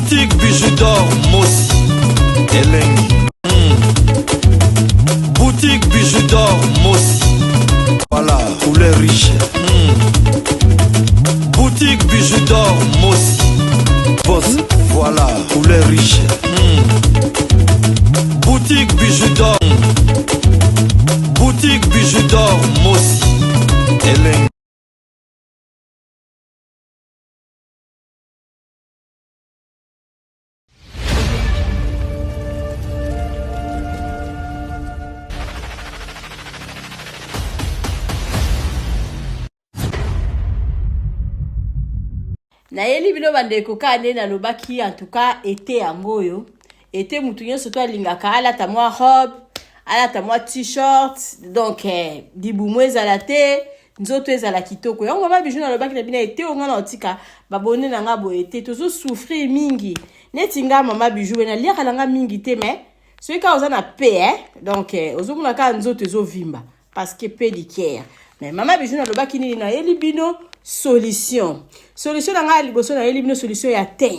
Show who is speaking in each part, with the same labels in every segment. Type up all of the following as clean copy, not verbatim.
Speaker 1: Boutique Bijou d'or Mosi Elengi. Boutique Bijou d'or Mosi. Voilà, couleur riche. Boutique Bijou d'or Mosi. Boss, voilà, couleur riche. Boutique Bijou d'or. Boutique Bijou d'or Mosi. Elengi.
Speaker 2: Nayeli bino bandeko kaka nde nalobaki, en tout cas ete yango oyo ete mutu nyonso to alingaka alata mwa robe, alata mwa t-shirt, donc libumu ezala te, nzoto ezala kitoko. Yango mama Bijou nalobaki na bino ete oyo nga na otika babone na nga boye te, tozosouffrir mingi. Neti nga mama Bijou we naliaka na nga mingi te, mais soki kaka oza na pe, donc ozomona kaka nzoto ezovimba parce que pe liqueur. Mais mama Bijou nalobaki nini? Nayeli bino solution. Solution na ngai ya liboso, nayeli bino solution ya te.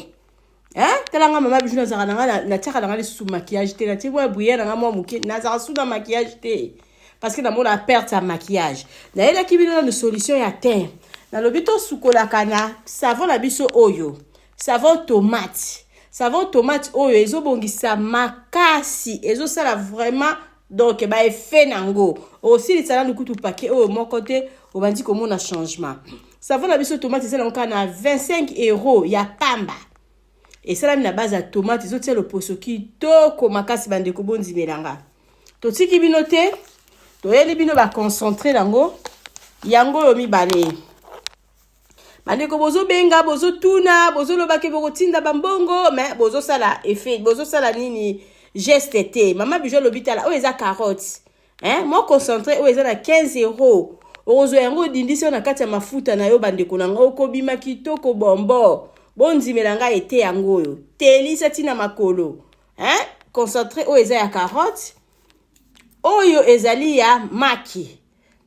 Speaker 2: Hein? Tala nga mama Bijou, nazalaka na nga, natiaka na nga lisusu maquillage te, natie mwa bruyère na nga mwa moke, nazalaka su na maquillage te parce que namona perte ya maquillage. Nayelaki bino nanu solution ya teint. Nalobi tosukolaka na savon na biso oyo, savon tomate. Savon tomate oyo ezobongisa makasi, ezosala vraiment donc ba effet nango. Osilisa nanu kutu paquet oyo moko te, obandi komona changement. Savon na biso tomate eza nango kaka na 25 euro ya pamba. Esalami na base ya tomate, ezotia loposo kitoko makasi. Bandeko, bondimelanga, totiki bino te, toyeli bino baconcentré nango yango oyo mibale. Bandeko, bozobenga, bozotuna, bozolobake bokotinda bambongo, mais bozosala effet, bozosala nini, geste te. Mama Bijou alobi tala, oyo eza carotte, hein? Mwa concentré oyo eza na 15 euro. Okozwa yango, odindisi oyo na kati ya mafuta na yo. Bandeko na ngai, okobima kitoko bombo. Bondimela ngai, ete yango oyo telisa ntina makolo, hein? Concentré oyo eza ya carotte, oyo ezali ya maki.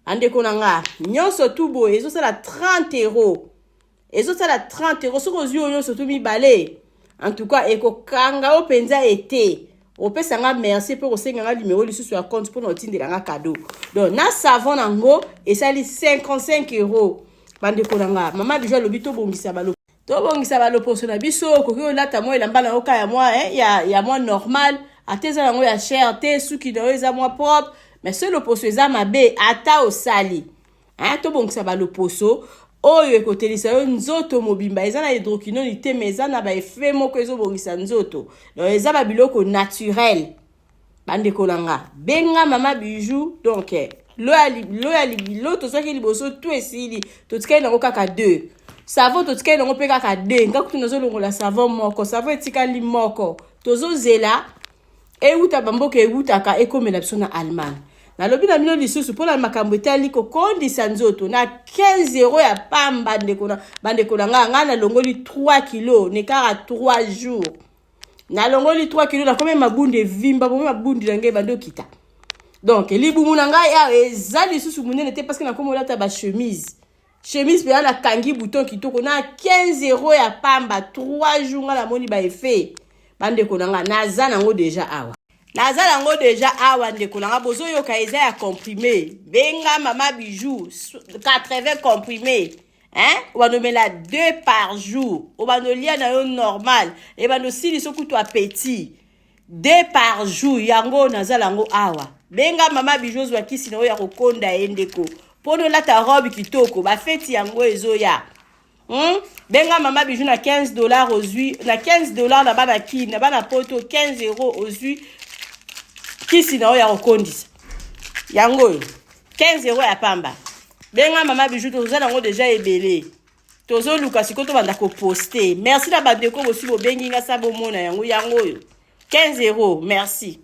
Speaker 2: Bandeko na nga nyonso tu boye ezosala 30 euro, ezosala 30 euro. Soki ozwi oyo nyonso tu mibale, en tout cas ekokanga yo mpenza. Ete opesa nga merci mpe kosenga nga numero lisusu ya compte mpona otindela nga cadeau. Donc na savon nango esali 55 euro. Bandeko na nga, mama Bijou alobi tobongisa balo, tobongisa baloposo na biso. Okoki olata mwa elamba na yo ka ya mwa, ya mwa normal, ata eza yango ya cher te, suki na yo eza mwa propre, mais so loposo eza mabe, ata osali, hein. Tobongisa baloposo oyo ekotelisa yo nzoto mobimba. Eza na hydroquinone te, mais eza na baeffet moko ezobongisa nzoto. Donc eza babiloko naturel. Bandeko na nga, benga mama Bijou. Donc lo ya lo tozwaki liboso tu esili, totikali nango kaka 2 savon, totikali nango mpe kaka 2. Nga kutu nazolongola savon moko, savon etikali moko, tozozela ewuta bamboka ewutaka ekomela biso na Allemagne. Nalobi na bino lisusu mpona makambo etali kokondisa nzoto na 15 euro ya pamba. Ndeko na bandeko na ngai, ngai nalongoli 3 kilo ne kaka 3 jours. Nalongoli 3 kilo, nakomi mabundi evimba bomi, mabundi na ngai ebandi okita. Donc libumu na ngai awa eza lisusu monene te parce que nakomi olata bachemise, chemise mpenza nakangi bouton kitoko. Na 15 euro ya pamba, 3 jours ngai namoni baeffet. Bandeko na ngai, naza nango déjà awa, naza nango déjà awa. Ndeko na ngai, bozoyoka, eza ya comprimé. Benga mama Bijou, 80 comprimé, hein? Obandomela 2 par jour, obandolia na yo normal, ebando osilisa kutu appétit. 2 par jour, yango nazala yango awa. Benga mama Bijou, ozwa kisi na oyo ya kokonda ye ndeko, mpo olata robe kitoko, bafeti yango ezoya. Benga mama Bijou na 15 $, ozwi na 15 $ na bana Kini, na bana Poto 15 euro, ozwi kisi na oyo ya kokondisa yango oyo, 15 euro ya pamba. Benga mama Bijou, toza nango déjà ebele, tozoluka sikoyo tobanda koposte. Merci na bandeko bosi bobengi nga sa bomona yango, yango oyo 15 euro. Merci.